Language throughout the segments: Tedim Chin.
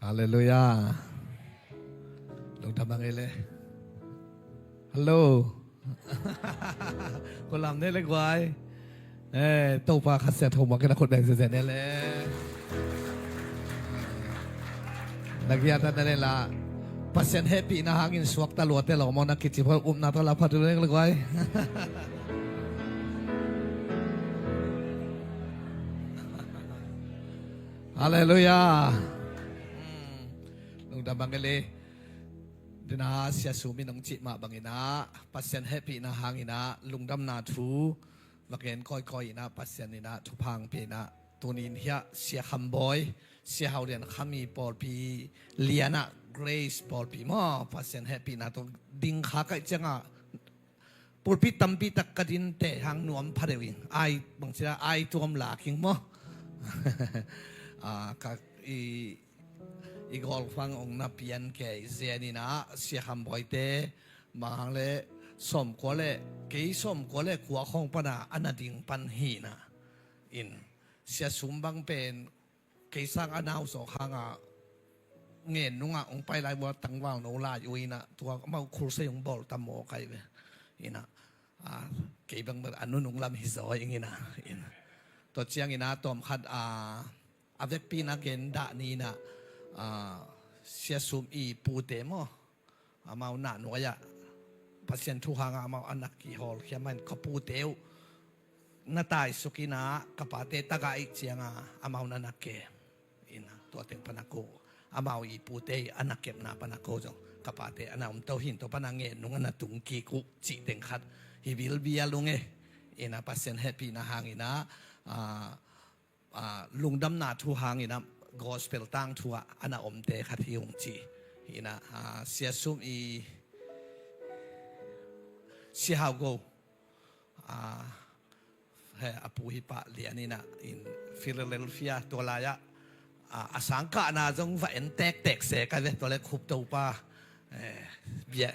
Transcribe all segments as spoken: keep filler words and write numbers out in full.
Halleluiah. Lungdam a ngei le. Hallo. Khualam ne le guai. Eh, Topa Kha Siangtho mah kei na khut beng zeze ne le. Na giat na le la. Pasian hehpihna hangin suakta luate lo maw na kici pha upna tawh la phat uh le guai. Halleluiah. Lungdam bang e le. Dena Sia Sum in hong cih mah banginah Pasian hehpihna hanginah lungdamna thu va gen kawikawi inah Pasian inah thupha hong pia inah tunin hiah Sia Kham Bawi, Sia Hau Lian Khami pawlpi lianah Grace pawlpi maw Pasian hehpihna tawh ding kha kaih ciangah pulpit tampi tak ka dinte hang nuam pha deuh ing. Ai bangci la ai tuam lak ing maw? Ah, ka i i gol fang ong na pian kei zen inah Sia Kham Bawite mahang le sawmkua le kei sawmkua le kua khawng pana a na ding pan hinah in Sia Sum bang pen kei sang a nau zawk hanga ngen nungah ong pai lai bua tangval no lai uh inah tua amau khulsei ong bawl tam maw kai ve inah, ah, kei bang bang a nunung lam hi zaw ing inah in tua ciang inah tawm khat, ah, a vekpi na gen dah ni inah, ah, Sia Sum i pute maw amau na nuai-ah Pasian thu hangah amau a na kihawlkhia man ka pute uh na taisuk inah ka pate tagah ih cianga amau na na ke inah tua teng pana ko amau i pute i a na kepna pana ko zong ka pate a na omto hin tua pana ngen nung a na tung kik uh cih teng khat hi bilbial ung e. Inah Pasian hehpihna hanginah, ah, ah, lungdamna thu hanginah gospel tangthu ah a na omte khat hi ung ci. Inah, ah, Sia Sum i Sia Hau Go, ah, he a pu hi pah lian inah in Philadelphia tua lai-ah, ah, a sangkahna zong va en tektek se ka ve tua le khup Topa. Eh, bia.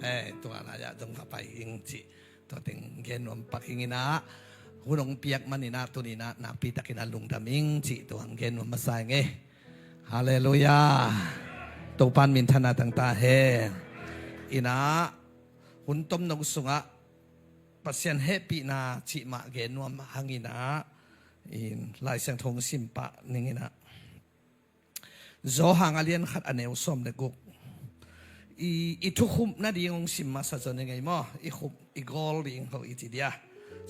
Eh, tua lai-ah zong va pai ing cih. Tua teng gen nuam pak ing inah hun hong piak man inah tuni inah nakpi takin a lungdam ing cih tua hong gen nuam masa ing e. Halleluiah. Topan minthanna tangta he. Inah hun tomno sungah Pasian hehpihna cih mah gen nuam hanginah in Lai Siangtho hong sim pah ning inah Johan a lian khat a neu sawm le guk. I, i thukhupna ding hong sim masa zaw ni ngei maw? I khup, i gawl ding ho i ci dia.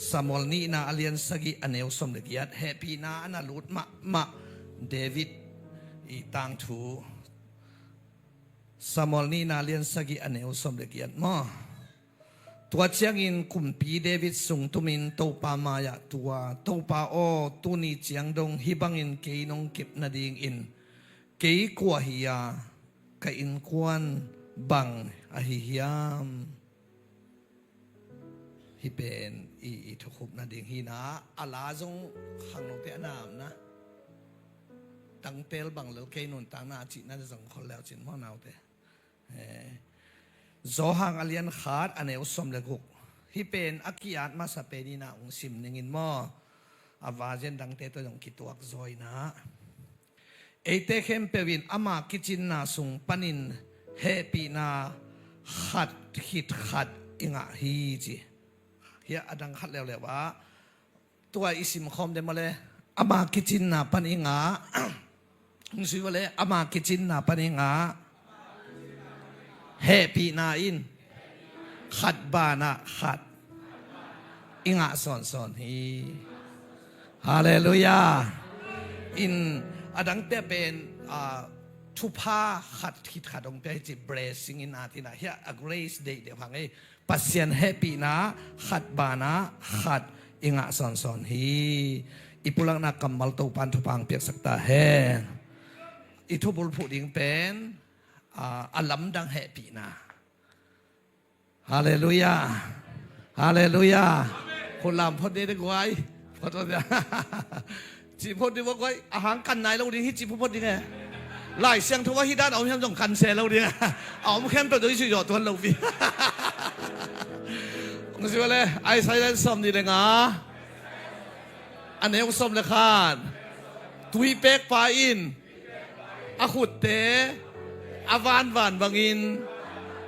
Samuel nihna a lian sagih a neu sawm le giat. Hehpihna a na lut mahmah David i tangthu. Samuel nihna a lian sagih a neu sawm le giat maw? Tua ciangin kumpi David sungtumin Topa mai-ah tua, Topa aw, tuni ciang dong hih bangin kei nong kep nadingin kei kua hi-a ka innkuan bang ahi hiam? Hih pen i, i thukhupna ding hinah a la zong khangnote a namna tangtel bang lel kei nuntakna a cihna zong khol leu cin hmang naute. Eh, Johan a lian khat a neu sawm le guk. Hih pen a ki-at masa pen inah ung sim ningin maw? A version dangte tawh zong kituak zaw inah eite khempeuh in ama kicinna sung panin hehpihna khat khit khat i ngah hi ci. Hiah a dang khat leuleu ah tua i simkhawm deuh maw le, ama kicinna pan i ngah. Hong sui maw le, ama kicinna pan i ngah. Hehpihna in khat banah khat i ngah sawnsawn hi. Halleluiah. In a dangte pen, ah, thupha khat khit khat hong pia hi ci, blessing in a tinah hiah a grace deih deuh hang ei. Pasian hehpihna khat banah khat i ngah sawnsawn hi. I pulakna kammal Topan thupha hong piaksak ta hen. I thubulphuh ding pen, ah, a lamdang hehpihna. Halleluiah. Halleluiah. Khut lam phot ding de guai. Phot phot ding. Cih phot ding guai. A hang kan nai lo ding hi cih phot phot ding e. Lai Siangtho ah hih dan a om hiam zong kan se lo ding. A om khempeuh zong i suih zawh tuan lo pi. Hong si le Isaiah sawm nih le nga a neu sawm le khat. Tuipekpa in a khutte a vanvan bangin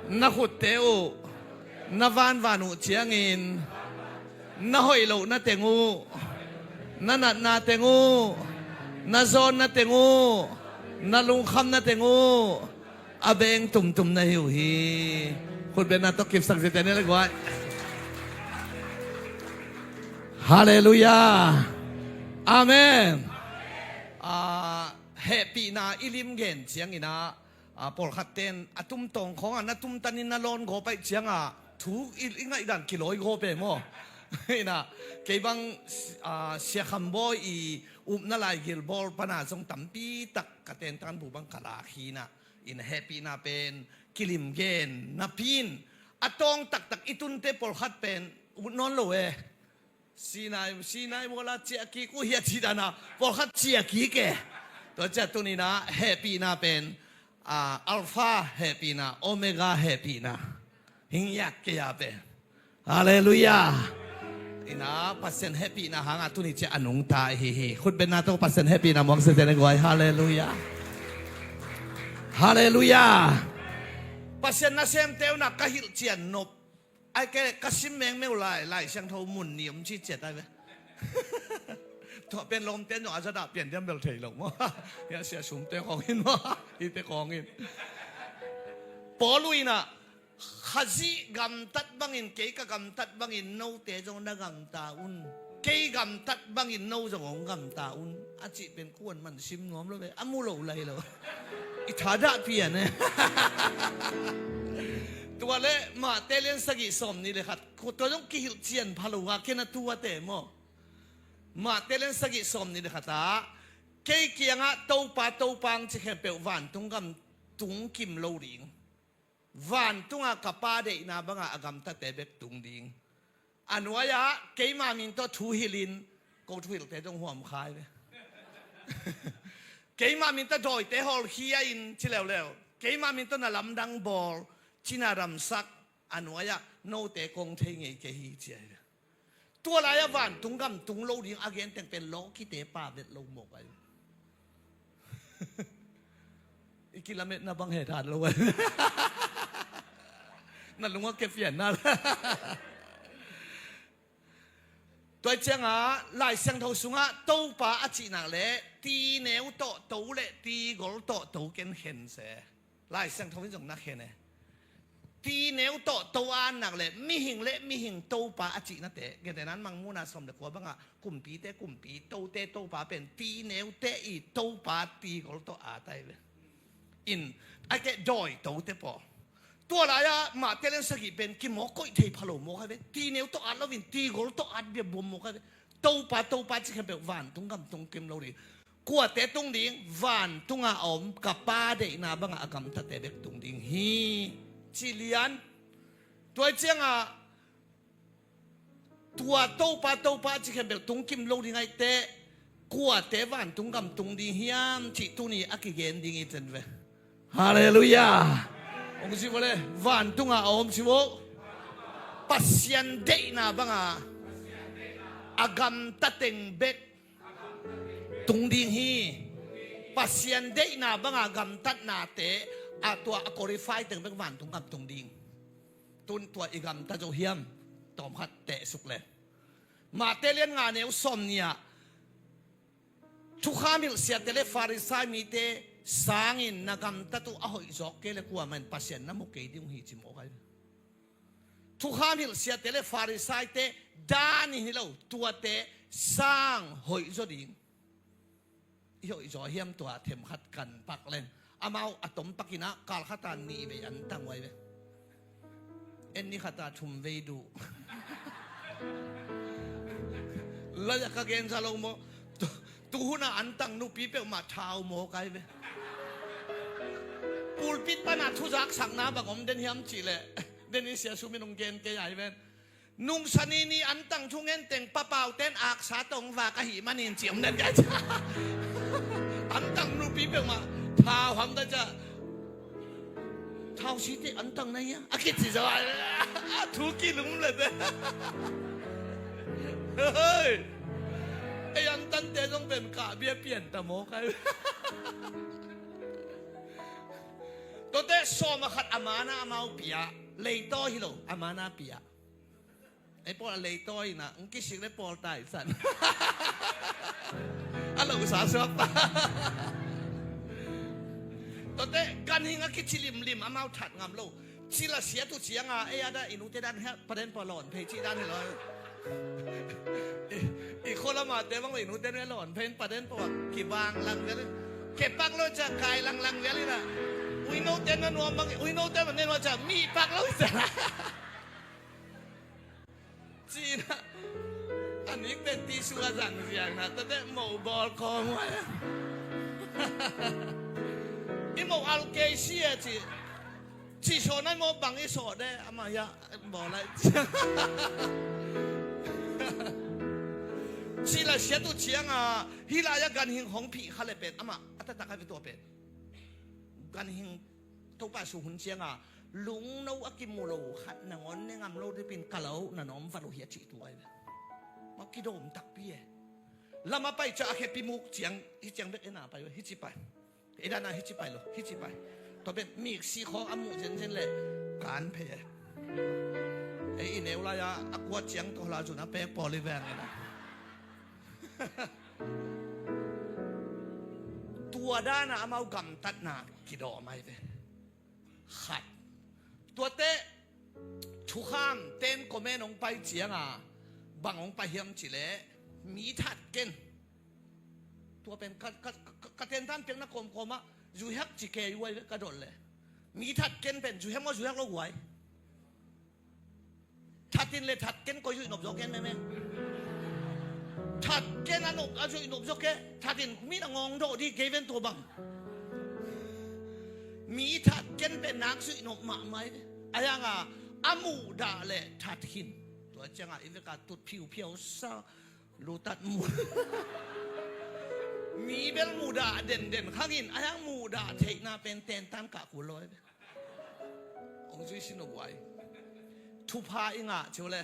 na khutte uh na vanvan uh ciangin na hoih lohna teng uh, na natna teng uh, na zawnna teng uh, na lungkhamna teng uh a beng tumtum na hi uh hi. Khutbetna tawh kipsak zite ne le guai. Halleluiah. Amen. Ah, hehpihna i lim gen ciangin ah, ah, pawlkhat ten a tumtawng khawngah na tumtanin na lawn gawp aih ciangah thu i, i ngaihdan kilawi gawp e maw? Inah kei bang, ah, Sia Kham Bawi i upna laigil bawl pana zong tampi tak ka tentan bu bang ka lak hi inah. Inah hehpihna pen kilim gen napi in a tawng taktak i tunte pawlkhat pen ut nawn lo e. Sinai, Sinai wala ciah kik uh hi a ci dana pawlkhat ciah kik e. Tua ciah tuninah hehpihna pen, ah, Alpha hehpihna, Omega hehpihna. Hing yak kei a pen. Halleluiah. Inah Pasian hehpihna hangah tuni ciah a nungta hi hi. Khutbetna tawh Pasian hehpihna muang sese ne guai. Halleluiah. Halleluiah. Pasian nasemte unah ka hilhcian nop ai ke ka sim mengmeu lai, Lai Siangtho mun ni om ci ciat ai ve. Tua pen lawmte nong a zadah pian diam bel thei lo maw? Hia sia sumte khawng in maw? Hite khawng in. Paul uh inah Khazih gamtat bangin kei ka gamtat bangin note zong na gamta un. Kei gamtat bangin no zong hong gamta un a cih pen kuan man sim nuam lo ve, a mu lo lai lo. I thadah pian e. Tua le Mate lian sagih sawm nih le khat. Tua zong kihilhcian pha lo a ken a tuate maw? Mate lian sagih sawm nih le khat ah kei kiangah Topa, Topa ang ci khempeuh vantung gam tung kim lo ding. Vantungah ka Pa deihna bangah a gamtate bek tung ding. A nuai-ah keima min tawh thu hilhin ko thuhilhte zong huam khai ve. Keima min tawh dawite hawlkhia in ci leuleu. Keima min tawh na lamdang bawl, cina ramsak, a nuai-ah note kong thei ngei kei hi ci ai ve. Tua lai-ah vantung gam tung lo ding a genteng pen lawkite pa vet lo mawk ai. I kilametna bang he than lo ai. Na lungah kepianna. Tua ciangah Lai Siangtho sungah Topa a cihnak le tineu tawh to le tigol tawh to ken khen se. Lai Siangtho in zong na khen e. Tineu tawh to a annak le mihing le mihing Topa a cihnate, Genesaret mangmuhna sawm le kua bangah kumpite kumpi, tote Topa pen tineute i Topa tigol tawh a tai ve. In a keh dawi tote paw. Tua lai-ah Mate lian sagih pen kimawk koih thei pha lo mawk hai ve. Tineu tawh at loin tigol tawh at bia buam mawk hai ve. Topa, Topa ci khempeuh vantung gam tung kim lo ding. Kuate tung ding, vantungah a om ka Pa deihna bangah a gamtate bek tung ding hi. Ci lian. Tua ciangah tua Topa, Topa ci khempeuh tung kim lo ding aih teh kuate vantung gam tung ding hiam cih tuni a kigen ding i cen ve. Halleluiah. Hong ci vua le, vantungah a om ci vua. Pasian deihna banga a gamta teng bek tung ding hi. Pasian deihna banga gamtatnate a tua a qualify teng bek vantung gam tung ding. Tun tua i gamta zo hiam? Tawmkhat tehsuk le. Mate lian nga neu sawm nih ah thukham hilh siate le Farisai mite sangin na gamtat uh a hoih zawk kei le kuamah in Pasian na mu kei ding uh hi ci mawk ai. Thukham hilh siate le Farisaite dan in hi lo, tuate sang hoih zaw ding. I hoih zaw hiam tua themkhat kan pak leng amau a tom pakin ah kal khata nih vei an tang uh ai ve. En ni khata thum vei duh. Lai-ah ka gensa lo maw? Tu, tuhuna an tang nupi peuhmah thau mawk ai ve. Pulpit pana thuzaksakna bang om den hiam cihleh den i sia sumin hong gen kei ai ven. Nungsa ni ni an tang thungen teng papauten aksa tawh hong vak ahih manin ci om den kei ai cia. An tang nupi peuhmah thau ham ta cia. Thau site an tang na hia a kici zaw a thu kilum le te. Hei. Ei an tante zong pen kah bia pian ta mawk ai. Tuate sawm a khat a mana amau pia. Leitawi hi lo, a mana pia. Ei pawl a leitawi na, ng kisik le pawl tai san. A lo sa suak ta. Tuate ganhing a kici limlim amau that ngam lo. Cil a siat uh cianga, ei a da i nute dan hia, paden paw lawn phei cih dan hi lo. I, i khua lamate bang lo i nute dan hia lawn phei paden paw kibang lang vel. Kepak lo cia kai lang lang vel ina. Ui note na nuam bang, ui note na nuam cia mi pak lo cia. Cina. A nik pen ti sua zang ziang na, tate mo bawl kawm ua. I mo al kei si e ci. Ci saw nai mo bang i saw de, ama ya bawl lai. Cila sia tu cianga, hi la ya ganhing hong phih kha le pen, ama, a tatak a vi tua pen. Ganhing Topa su hun cianga, lungno a kimu lo khat nangawn ne ngam lo dipin ka lo, na nawm va lo hi a cih tu ai ve. Ma kidawm takpi e. Lama pai ca a khepi muk ciang, hi ciang bek e na pai ve, hi ci pai. E dana hi ci pai lo, hi ci pai. Tua bek mik si khaw a muh zenzen le, kan phei e. E i neu lai a, a kuat ciang tawh la zun a pek pawl i veng e na. Tua dana amau gamtatna kidawm ai ve. Khat. Tuate thukham ten komen hong pai cianga bang hong pai hiam cileh mi that ken. Tua pen ka, ka, ka, ka tentan piakna kawmkawmah zuihak ci kei uai ve ka dot le. Mi that ken pen zuihak maw zuihak lo uai. Thatin le thatken koi zuih nop zaw ken meme. Thatken a nop a zuih nop zaw ke. Thatin mi na ngawng dawh di kei ven tua bang. Mi thatken pen nak zuih nop mahmah i ve. A yanga a muhdah le that khin. Tua cianga i veka tut phiuphiau sa lutat mu. Mi bel muhdah denden khangin a yang muhdah theihna pen tentan kah kul law i ve. Hong zui sin lo buai. Thupha i ngah cio le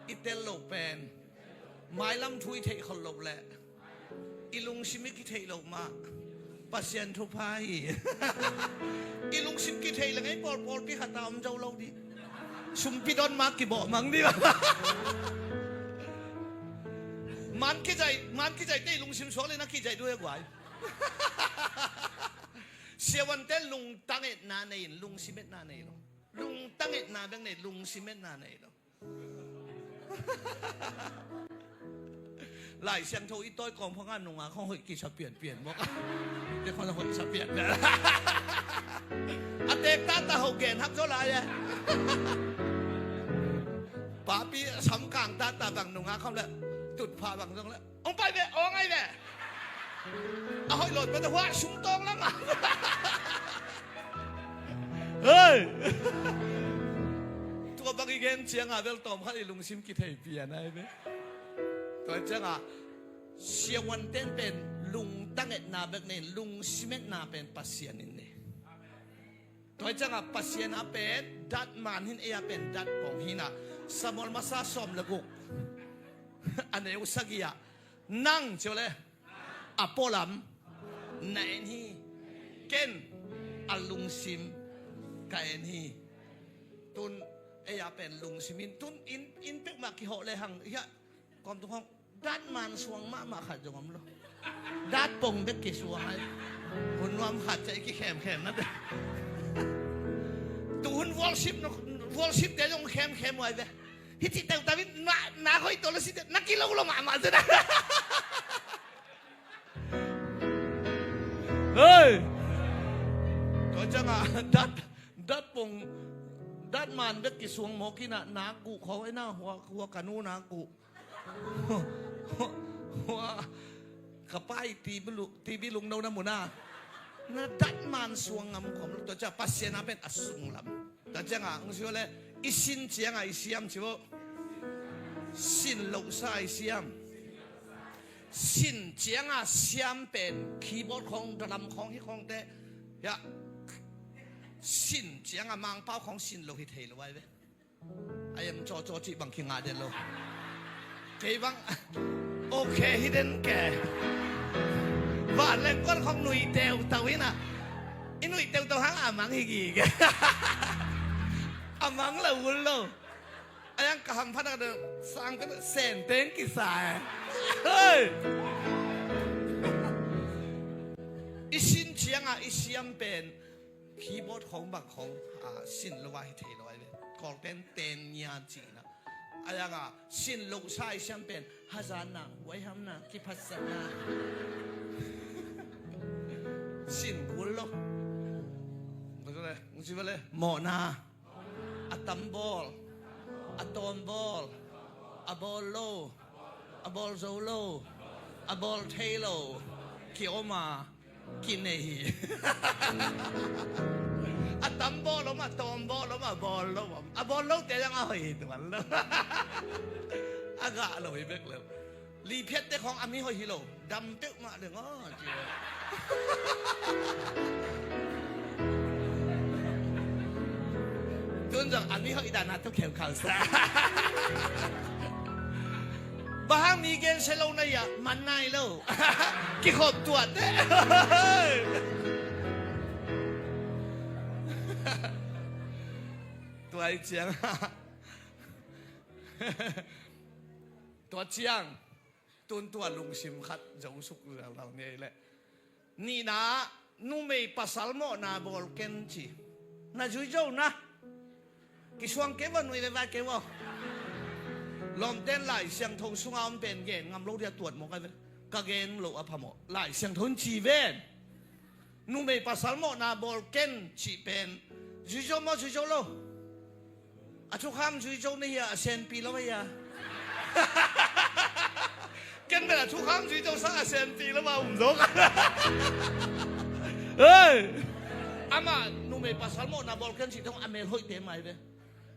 i tel lo pen mailam thu i theih khol lo le i lungsim i kitheih lo mah Pasian thupha hi. I lungsim kitheih le ngei pawlpawl pi khata om zo lo di. Sumpi don mah kibawh mang di. Man kizai, man kizai te i lungsim suak le na kizai duh e guai. Siavuante lungtang etna nei in lungsim etna nei lo. Lungtang etna bek nei, lungsim etna nei lo. Lai Siangtho i tawi kawm phanga nungak hong hoih kisa pianpian mawk. Te khong hoih sa pian. A tek tata ho gen hak zaw lai e. Papi samkang tata bang nungak khong le tutphah bang zong le. Hong pai ve, hong ai ve. A hoih lawt pete hua sum tawng lam a. Hei! Tua bang i gen cianga bel tawm khat i lungsim kithei pian ai ve. Tua cianga siavuanten pen lungtang etna bek nei, lungsim etna pen Pasian in nei. Tua cianga Pasian a pen dat man hin ei a pen dat pong hina. Samuel masa sawm le guk a neu sagih ah nang cio le a pualam na en hi. Ken a lungsim ka en hi. Tun ei a pen lungsim in tun in, in pek mah kihawh le hang hiah kawm tung hong. Dat man suang mahmah khat zong om lo. Dat pong bek kisuang ai. Hun nuam khat cai kikhemkhem na te. Tu hun worship no, worship te zong khemkhem uai ve. Hiti teu tawin na, na hoi to lo si te na kilo lo mahmah zena. Hei. Tua cianga dat, dat pong, dat man bek kisuang mawk ina nak guh khawng ina hua, hua kanu nak guh. Hua ka pai tibi lungno na muna na dat man suang ngam khawm lo. Tua cia Pasian a pen a sunglam. Tua cianga hong sio le i sin cianga i siam ci bo. Sin lohsa i siam. Sin cianga siam pen keyboard khawng, drum khawng hi khawngte. Ya. Sin cianga mangpau khawng sin lo hi thei lo ai ve. A em cawcaw cih bang kingah den lo. Kei bang Ok hi den ke. Vanleng kuan khong nui teutau hi na. I nui teutau hang a mang hi gige. A mang lo ul lo. A yang ka hamphat a ka sang ka senteng kisa e. Hei. I sin ciang a i siam pen keyboard khong bang khong, a, sin lo a hi thei lo a hi ve. Kawlten ten nia cihna. A yang a sin lo sa i siam pen hazanna, huaiham na, kiphatsakna. Sin kul lo. Mawhna. A tam bawl, a tawm bawl, a bawl lo, a bawl zo lo, a bawl thei lo, ki om a, ki nei hi. A tam bawl om, a tawm bawl om, a bawl lo om. A bawl lo te zang a hoih hi tuan lo. A gah lo hi bek lo. Liphiatte khong a mi hoih hi lo, dam peuhmah le ngaw ci. Tun zong a mi hoih dana tu kheukhau sa. Bang hang mi gen sia lo na ia man nai lo. Kikhop tuahte. Tua i ciang. Tua ciang. Tun tua lungsim khat zosuk lel ni ei leh. Nihna, numei pasal mawhna bawl ken ci. Na zui zo na. Kisuang kei va nui ve vai kei va. Lawmten Lai Siangtho sunga om pen gen ngam lo dia tuat mawk a ve. Ka gen lo a phamawh. Lai Siangtho in ci ven. Numei pasal mawhna bawl ken cih pen zui zo maw zui zo lo? A thukham zui zo na hia a senpi lo a hia? Ken bel a thukham zui zo sa a senpi lo a um zo ka. Hei! Amah numei pasal mawhna bawl ken cih dong a mel hoihte mai ve.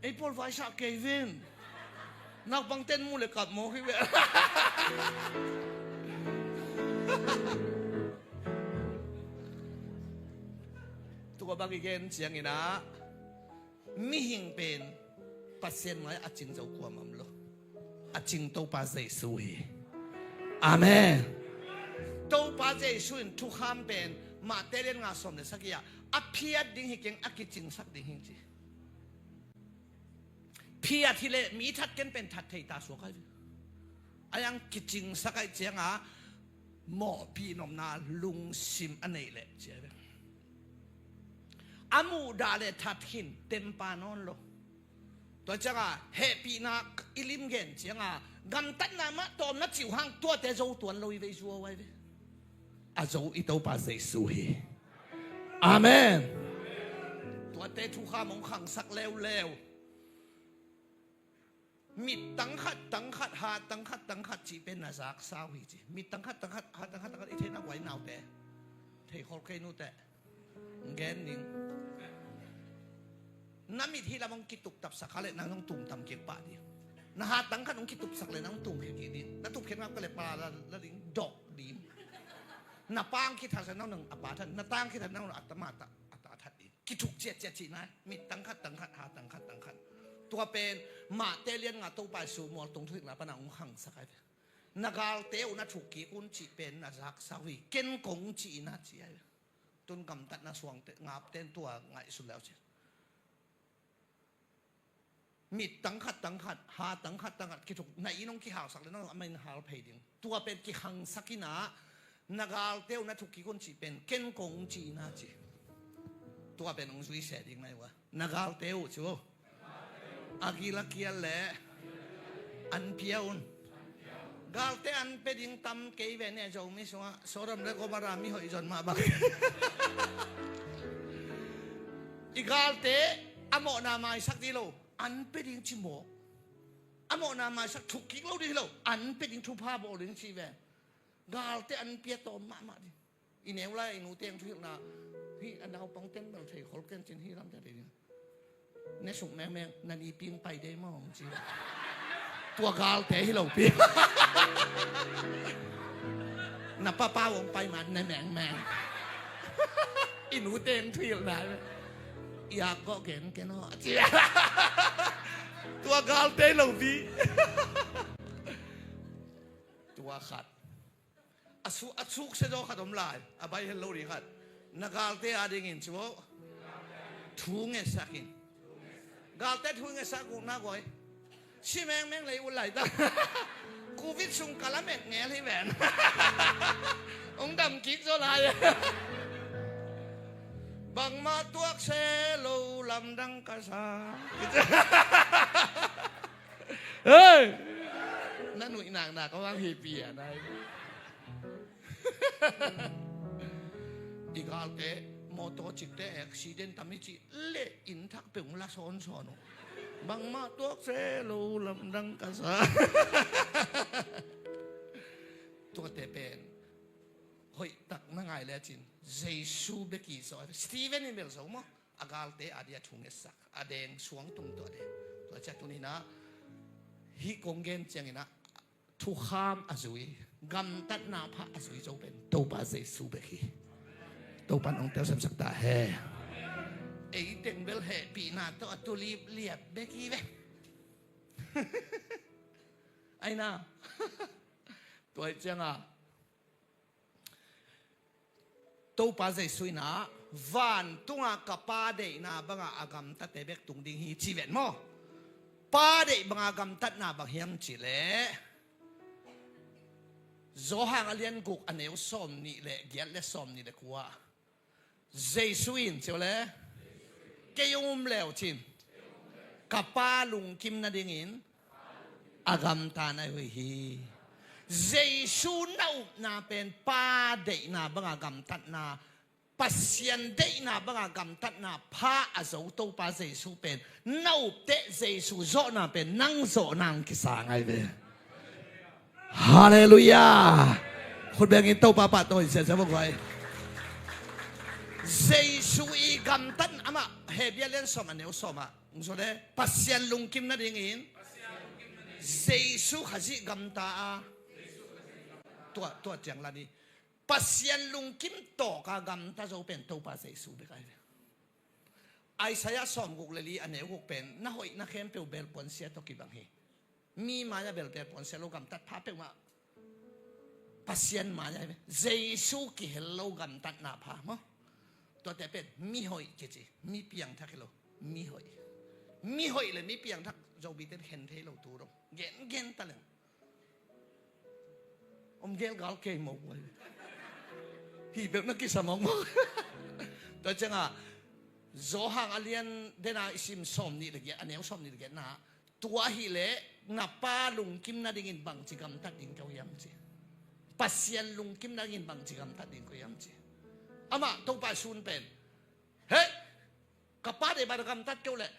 Ei pawl vaisah kei vin. Naupangten mu le kap mawk hi ve. Tua bang i gen ciangin ah mihing pen Pasian mai a cing zo kuamah om lo. A cing Topa Jesu hi. Amen. Topa Jesu in thukham pen Mate lian nga sawm le sagih ah a phiat ding hi keng, a kicingsak ding hi ci. Phiat hileh mi that ken pen that thei ta suak ai ve. A yang kicingsak ai cianga mawhpih nopna lungsim a neih leh ci ai ve. A muhdah le that khin tempa nawn lo. Tua cianga hehpihna i lim gen cianga gamtatna mah tawmna ciu hang tuate zo tuan lo i vei zuau ai ve. A zo i Topa Jesu hi. Amen. Tuate thukham hong khangsak leuleu. Mit tangkhat tangkhat, hat tangkhat tangkhat cih pen na zaksau hi ci. Mit tangkhat tangkhat, hat tangkhat tangkhat i theihna guai naute. Theikhol kei nute. Gen ning. Na mit hi lam hong kituptapsak kha le nang hong tumtam kik pah ding. Na hat tangkhat hong kitupsak le nang hong tumkhia kik ding. Na tupkhiat ngap ka le pa la, la ding dok ding. Na pang kithat sa nang nang a pa that, na tang kithat nang nang a ta ma ta, a ta that ding. Kithuk ciatciat cih nai, mit tangkhat tangkhat, hat tangkhat tangkhat. Tua pen Mate lian nga Topa Jesu mual tong thuhikna pana hong khangsak ai ve. Na galte uh na thuk kik un cih pen na zaksau hi, ken kong cih na ci ai ve. Tun gamtatna suangte ngapten tua ngaihsun leu cin. Mit tangkhat tangkhat, hat tangkhat tangkhat kithuk, na inn hong kihalsak le nang a ma inn hal phei ding. Tua pen kikhangsak ina, na galte uh na thuk kik un cih pen ken kong cih ina ci. Tua pen hong zui se ding na hi ua. Na galte uh ci uh. A gil a kial le an pia un. Galte an pia ding tam kei ve ne Zomi sungah Sodom le Gomorrah mi hoih zon mah bang. I galte a mawhna maisak dih lo, an pia ding ci mawk. A mawhna maisak thuk kik lo dih lo, an pia ding thupha bawl ding ci ve. Galte an pia tawm mahmah ding. I neu lai i nu teng thuhilhna hi a naupang ten bel thei khol ken cin hi lam te ding. Ne suk mengmeng na ni ping pai dei maw hong ci. Tua galte hi lo pi. Na papa hong pai man ne mengmeng. I nu teng thuhilhna. I ak gawh gen ken aw ci. Tua galte hi lo pi. Tua khat. A su-, a suksia zaw khat om lai. A bai hel lo ding khat. Na galte a dingin cu. Thu ngetsak in. Galte thu ngetsak gukna guai. Si mengmeng lei ut lai ta. Covid sung ka lamet ngel hi ven. Ong dam kik zaw lai. Bangmah tuak se lo lamdang ka sa. Hei! Na nuih naknak a vang hi pi a nai. I galte motor cikte accident tam hi cih le inn thak peuh la sawnsawn uh. Bangmah tuak se lo lamdang ka sa. Tuate pen hoih tak na ngai lecin Jesu bek i zo. Stephen in bel zo maw? A galte a dia thu ngetsak, a deng suang tung tua deng. Tua cia tuninah hih kong gen cianginah thukham a zui, gamtatna pha a zui zo pen Topa Jesu bek hi. Topa nong telsiamsak ta he. Ei teng bel hehpihna tawh a tu lipliat bek hi ve. Aina. Tua hi cianga Topa Jesu inah vantunga ka Pa deihna banga a gamtate bek tung ding hi ci ven maw? Pa deih banga gamtatna bang hiam cihleh Johan a lian guk a neu sawm nih le giat le sawm nih le kua. Jesu in cihleh kei hong um leu cin ka Pa lungkim nadingin a gamta na hi uh hi. Jesu na upna pen Pa deihna banga gamtatna, Pasian deihna banga gamtatna pha a zo Topa Jesu pen na upteh Jesu zawhna pen nang zawhna ang kisang ai ve. Halleluiah. Khut bengin Topa pahtawi siasia vok vai. Jesu i gamtat amah Hebia lian sawm a neu sawm ah. Ung zo le Pasian lungkim nadingin Jesu Khazih gamta a. Tua, tua ciang la ni. Pasian lungkim tawka gamta zo pen Topa Jesu bek ai ve. Isaiah sawm guk le li a neu guk pen na hoih na khempeuh belpuansia tawh kibang hi. Mi mai-ah bel belpuansia lo gamtat pha peuhmah. Pasian mai-ah hi ve. Jesu kihel lo gamtatna pha maw? Tuate pen mihoih kici, mi piangthak hi lo, mihoih. Mihoih le mi piangthak Zomiten khen thei lo tu dong. Gengen taleng. Om gel gal kei mawk mawk. Hi beuh na kisa mawk mawk. Tua cianga Johan a lian dena i sim sawm nih le giat, a neu sawm nih le giatna. Tua hileh na Pa lungkim nadingin bangci gamtat ding ko hiam ci. Pasian lungkim nadingin bangci gamtat ding ko hiam ci. Amah Topa sun pen. Hei! Ka Pa deih bang na gamtat keuh leh.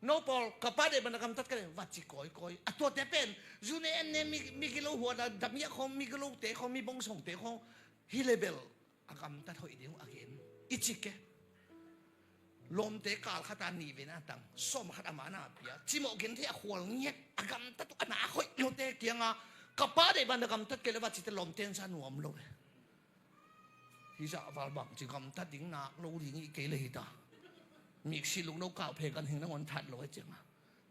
No pawl, ka Pa deih bang na gamtat keuh leh. Va ci kawikawi. A tuate pen. Zune enne mi, mi gilo huat a damiah khawng, mi gilote khawng, mi bongsongte khawng. Hi le bel. A gamtat hoih ding uh a gen. I ci ke. Lawmte kal khata nih ve na tang. Sawm khat a mana pia. Cimawh gen thei a khual ngiat. A gamtat uh a na hoih lote kianga. Ka Pa deih bang na gamtat keuh leh va cite lawmte an sa nuam lo le. Hi zah val bang ci gamtat ding nak lo ding i kei le hi ta. Miksi lungno kau phe kan hing nangawn that lo a cianga.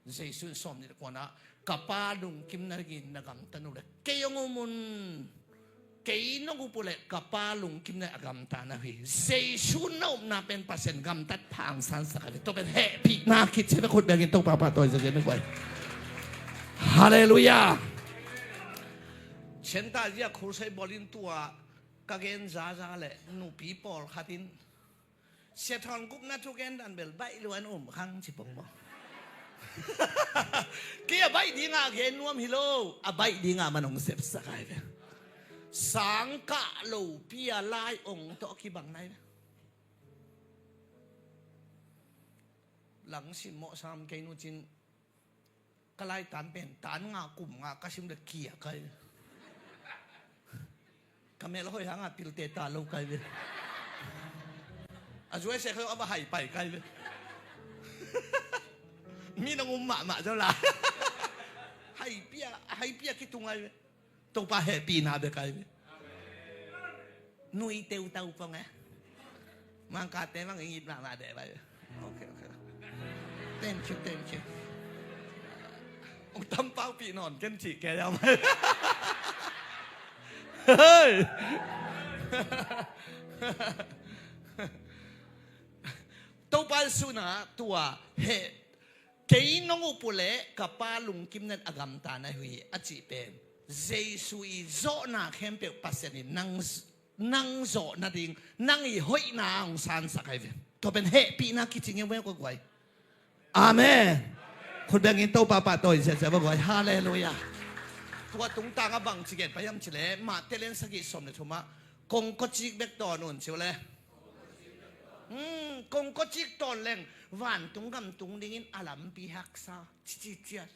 Jesu in sawm nih le kuana ka Pa lungkim nadingin na gamta nu le kei hong um un. Kei nong up uh le ka Pa lungkim na a gamta na hi. Jesu na upna pen Pasian gamtat pha ang sansak a le. Tua pen hehpihna khit sia bek khut bengin Topa pahtawi zazen bek vai. Halleluiah. Cianta zia khulsai bawlin tua ka gen zaza le nupi pawl khatin Sia Thawn gupna thu gen dan bel baih luan um khang ci pong maw? Kei a baih dinga gen nuam hi lo, a baih dinga man hong sepsak ai ve. Sangkah lopi a lai ong tawh kibang nai ve. Langsim mawh sam kei nu cin Ka laitan pen tan nga kum nga ka sim le kia kai. Ka mel hoi hanga pilte ta lo kai ve. A zuai se khoi a va hai pai kai ve. Mi nang um mahmah zo la. Hai pia, hai pia kitung ai ve. Topa hehpihna bek ai ve. Nui teutau pong e. Mangkate mang ingit mahmah deh vai ve. Ok, ok. Thank you, thank you. Ong tampau pih nawn ken cih ke yau mai. Hei! Topa Jesu in tua heh, kei nong up uh leh ka Pa lungkim na in a gamta na hi uh hi a cih pen Jesu i zawhna khempeuh Pasian in nang, nang zawh nading, nang i hoihna hong sansak ahi ve. Tua pen hehpihna kici ngeungeu ka guai. Amen. Khut bengin Topa pahtawi ziahziah va guai. Halleluiah. Tua tungtang a bang ci gen pai hiam cih leh Matthai lian sagih sawm le thum ah kongkawcik bek tawn un ci uh leh. Hmm, kongkawcik tawn leng vantung gam tung dingin a lampi haksa. Ci ci ciat.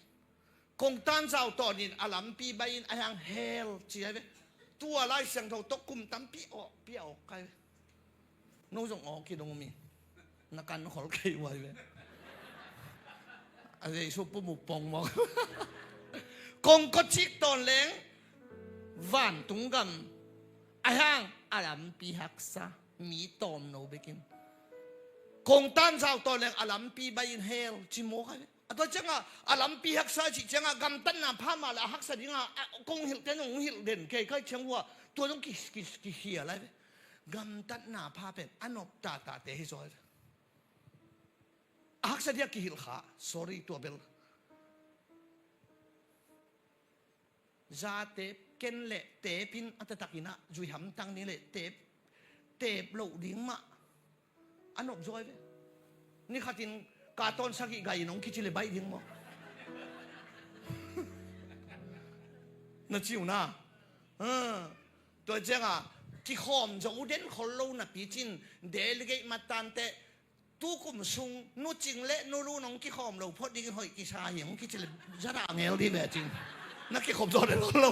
Kongtan zau tawnin a lampi bai-in a hiang hell ci ahi ve. Tua Lai Siangtho tawh kum tampi awkpi a awk kai ve. No zong awk hi dong mi. Na kan khol kei uh ahi ve. A Jesu pum uh pong mawk. Kongkawcik tawn leng vantung gam a hiang a lampi haksa. Mi tawmno bekin. Kongtan zau tawn leng a lampi bai-in hell ci mawk ahi ve. A tua cianga a lampi haksa cih cianga gamtatna pha mah le a haksa dinga a kong hilhte nong hilh den kei kai ciang uh a tua zong ki, ki, kikhial ahi ve. Gamtatna pha pen a nop tahtahte hi zaw ahi ve. A haksa dia kihilh kha. Sorry tua bel. Za teep ken le teep in a taktakin ah zui hamtang ni le teep, teep loh ding mah a nop zaw ahi ve. Ni khatin ka tawn sagih gai in hong kici le baih ding maw? Na ci uh na. Tua cianga kikhawm zo den khol lo napi cin delegate matante tukum sung Nu Cing le Nu Lu nong kikhawm lo phot dingin hoih kisa hi hong kici le zadah ngel dih ve cin. Na kikhop zaw den khol lo.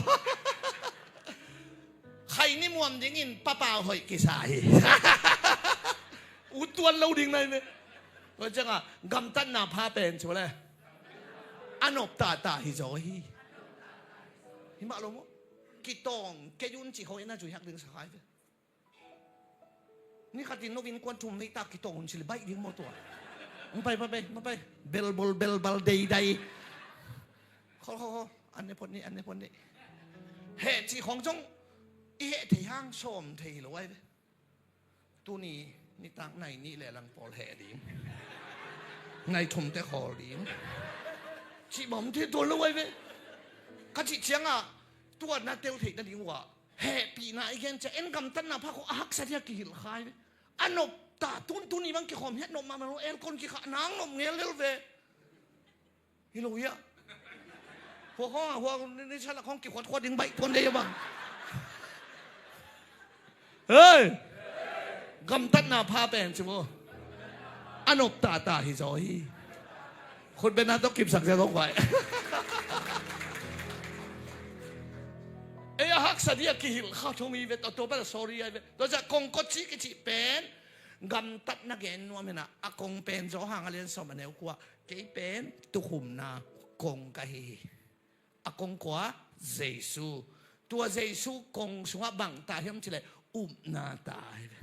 Khaini muam dingin papau hoih kisa hi. Ut tuan lo ding nai ve. Tua cianga gamtatna pha pen cu le a nop tahtah hi zaw hi. Hi mah lo maw? Kitawng kei un ci khawh in a zui hak ding sa khai ve. Ni khatin no innkuan thum mei tak kitawng un ci le baih ding maw tua? Mpai, mpai, mpai, mpai. Belbol belbal deidai. Khol, khol, khol. An ne phot ni, an ne phot ni. Heh cih khawng zong i heh thei hang sawm thei hi lo ai ve. Tuni nitak nai nih le lang pawl heh ding. Nai thum te khawl ding. Cih bawm thei tuan lo ai ve. Ka cih ciangah tua na tel theih nading uh ah hehpihna i gen ciah en gamtatna pha khawh a haksa dia kihilh khai ve. A nop ta tun tuni bang kikhawm hiat nop mahmah lo, aircon kikhah nang nop ngel lel ve. Hi lo hiah. Hua khawng ah hua ni salak khawng kikhuatkhuat ding baih tuan dei a bang. Hei! Gamtatna pha pen ci maw? A nop tata hi zaw hi. Khut bena tawh kipsak sia tawh kuai. Ei a haksa dih a kihilh kha thong hi ve, a tua bel a sorry ai ve. Tua ciah kongkawci kicih pen gamtatna gen nuam hinah, a kong pen Johan a lian sawm a neu kua, kei pen tukhumna kong ka hi hi. A kong kua? Jesu. Tua Jesu kong sungah bang ta hiam cileh upna ta hi ve.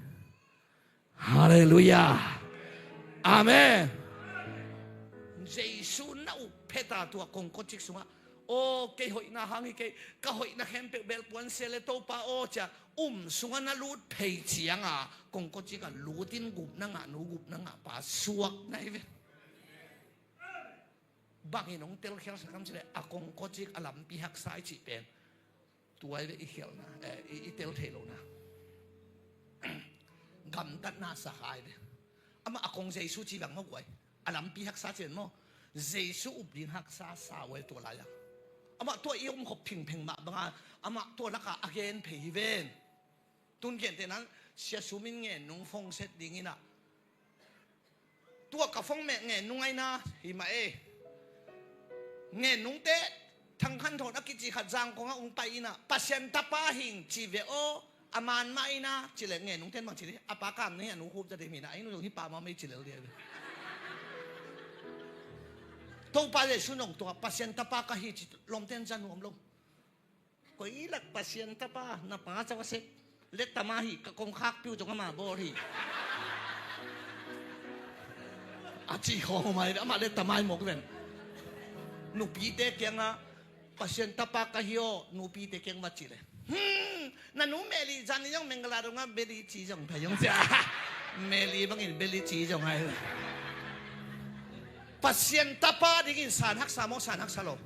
Halleluiah. Amen. Jesu na up pheta tua kongkawcik sungah, aw kei hoihna hang hi kei, ka hoihna khempeuh belpuan se le Topa aw cia um sungah na lut phei cianga kongkawcik a lutin gupna ngah nu gupna ngah pa suak na hi ve. Bangin hong telkhialsak hiam cileh a kongkawcik a lampi haksa i cih pen tua i ve i khialhna, eh, i, i tel theih lohna. Gamtatna sa khai ve. Amah a kong Jesu ci bang maw guai? A lampi haksa ci pen maw? Jesu up ding haksa sa uai tua lai-a. Amah tua i omkhop phingpheng mah banga amah tua laka a gen phei hi ven. Tun gentehnan Sia Sum in ngen nung phongset dinginah tua ka phone meh ngen nung aina hi mah e. Ngen nungte Thang Khan Thawn a kici khat Zangkong ah ung pai inah Pasian tapa hing ci ve aw, a man mah ina cileh ngen nungten bang ci dih a pa kam na hi a nu khup za dih minah a inn zong hi pa mah mei cilel dih a ve. Topa Jesu nong tua Pasian tapa ka hi ci lomten za nuam lo. Koi lak Pasian tapa na pa cau a sek. Letama hi ka kongkhak piu zong ama bawl hi. A ci khawng mai amah letama hi mawk ven. Nupite kiangah Pasian tapa ka hi aw nupite kiang va ci le. Hmm, Na nu Meli zan ni zong Mengala dong a beli ci zong pha zong cia. Meli bangin beli ci zong ai. Pasian tapa dingin san haksa maw, san haksa lo?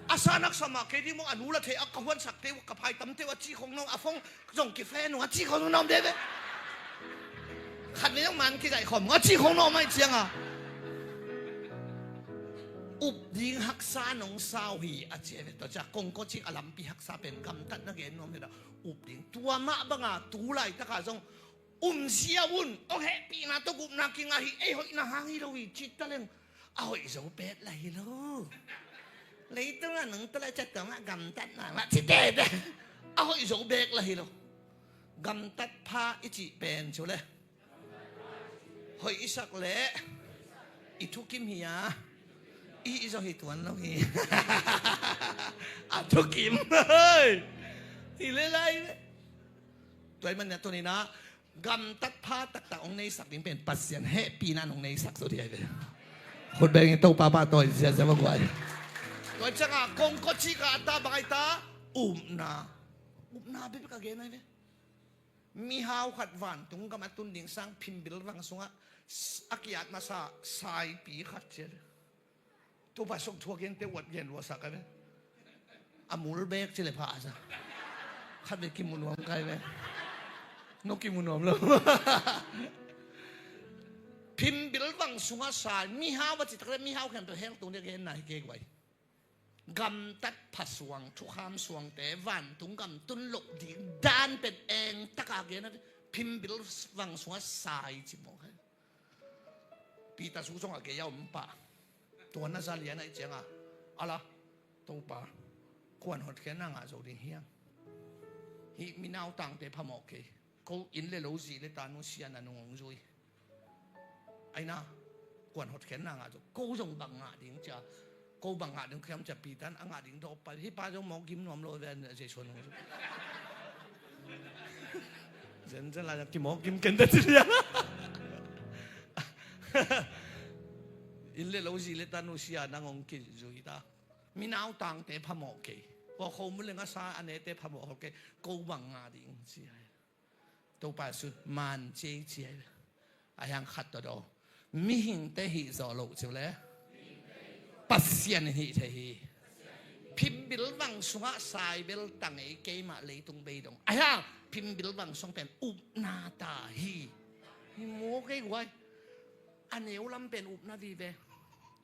A san haksa mah kei ding maw, a nu la thei a ka huansak teu, ka phaitam teu a ci khong nong, a phone zong kifen nong a ci khong nong deh ve. Khat ni zong man kizaih khom a ci khong nong mai cianga. Up ding haksa nong sau hi a cia ve. Tua cia kongkocik a lampi haksa pen gamtatna gen nuam hi da. Up ding. Tua mah banga tu laitaka zong umzia un. Ong hehpihna tawh gupna kingah hi, ei hoihna hang hi lo hi cih taleng a hoih zo pet la hi lo. Leitungah nong tala ciat tawmah gamtatna mah ci tete a hoih zo bek la hi lo. Gamtat pha i cih pen cu le hoih i sak leh i thukim hi a, i i zaw hi tuan lo hi. A thukim hi le lai le. Tua i man nia tuninah gamtat pha taktak hong neisak ding pen Pasian hehpihna hong neisak zo dih ai ve. Khut bengin Topa pahtawi ziazia va guai. Tua ciangah kongkocik ah a ta bang ai ta? Upna. Upna bek a gen ai ve. Mihau khat vantung gam a tun ding sang phimbil vang sungah a kiat masa saipi khat ciat. Topa song thuak gen te uat gen luasak a ve. A mul bek ci le pha a sa. Khat ve kimu nuam kai ve. No kimu nuam lo. Phimbil vang sungah sai mihau a citak le mihau khen pe hel tung dek gen na hi kei guai. Gamtat phasuang thukham suangte vantung gam tun loh ding dan pen eng taka gen a ve. Phimbil vang sungah sai ci mawk hai. Peter su zong a gei a om pah. Tua na za lian aih cianga ala Topa kuan hotkhiatna ngah zo ding hiang. Hih minautangte phamawh kei. Ko inn le lo zi le ta nusia na nung hong zui. Aina kuan hotkhiatna ngah zo ko zong bang ngah ding cia. Ko bang ngah ding khiam cia Peter in a ngah ding dawp pai. Hih pa zong mawk gim nuam lo ve a Jesu nung zui. Zenzen lai kimawk gim ken ta ci liang. Inn le lo zi le ta nusia nang hong kizui ta. Minautangte phamawh kei. Kua kho mu le ngasa a nete phamawh hol kei. Ko bang nga ding ci ai. Topa su man ci ai ci ai. A hiang khat tawh daw mihingte hih zawh loh ci le Pasian in hih thei hi. Phimbil vang sungah saibel tang ei keimah leitung beidong a hiang phimbil vang sung pen upna ta hi. Hi maw kei guai. A neu lam pen upna vive.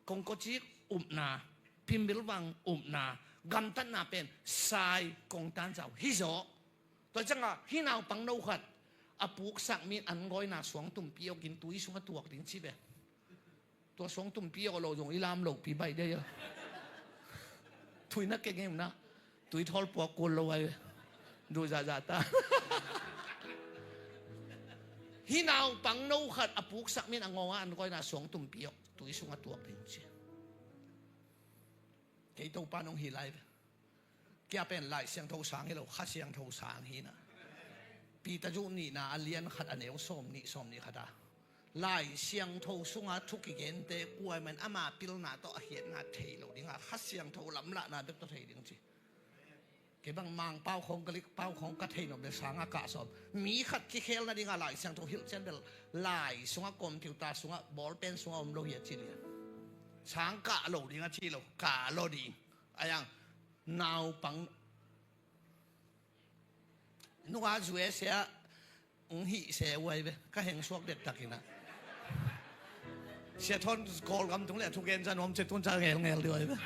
Kongkocik upna. Phimbil vang upna. Gamtatna pen sai kongtan zau hi zaw. Tua ciangah hih naupang no khat a puksak min an gawina suang tumpi awkin tui sungah tuak ding ci ve. Tua suang tumpi awk lo zong i lam lopi baih dei a. Tui na keng em na. Tui thawl puak kul lo ai ve. Duh zahzah ta. Hih naupang no khat a puksak min a ngawngah an gawina suang tumpi awk tui sungah tuak ding ci. Kei Topa nong hi lai ve. Kia pen Lai Siangtho sang hi lo, Kha Siangtho sang hi na. Peter zu nihna a lian khat a neu sawm nih sawm nih khat a Lai Siangtho sunga thu kigente kuai man ama pilna tawh a hiatna thei lo dinga Kha Siangtho lamlahna bek tawh thei ding ci. Kei bang Mangpau khong Galik pau khong ka thei nop le sanga kah sawm mi khat kikhel nadinga Lai Siangtho hilh cian bel Lai sunga computer sunga ballpen sunga om lo hi a ci lian. Sang kah lo ding a ci lo kah lo ding. A yang naupang nunga zuai sia ung hih se uai ve ka heng suak det takin a. Sia thawn Kawlgam tung le a thugen zan om ce tun ca ngelngel di uai ve.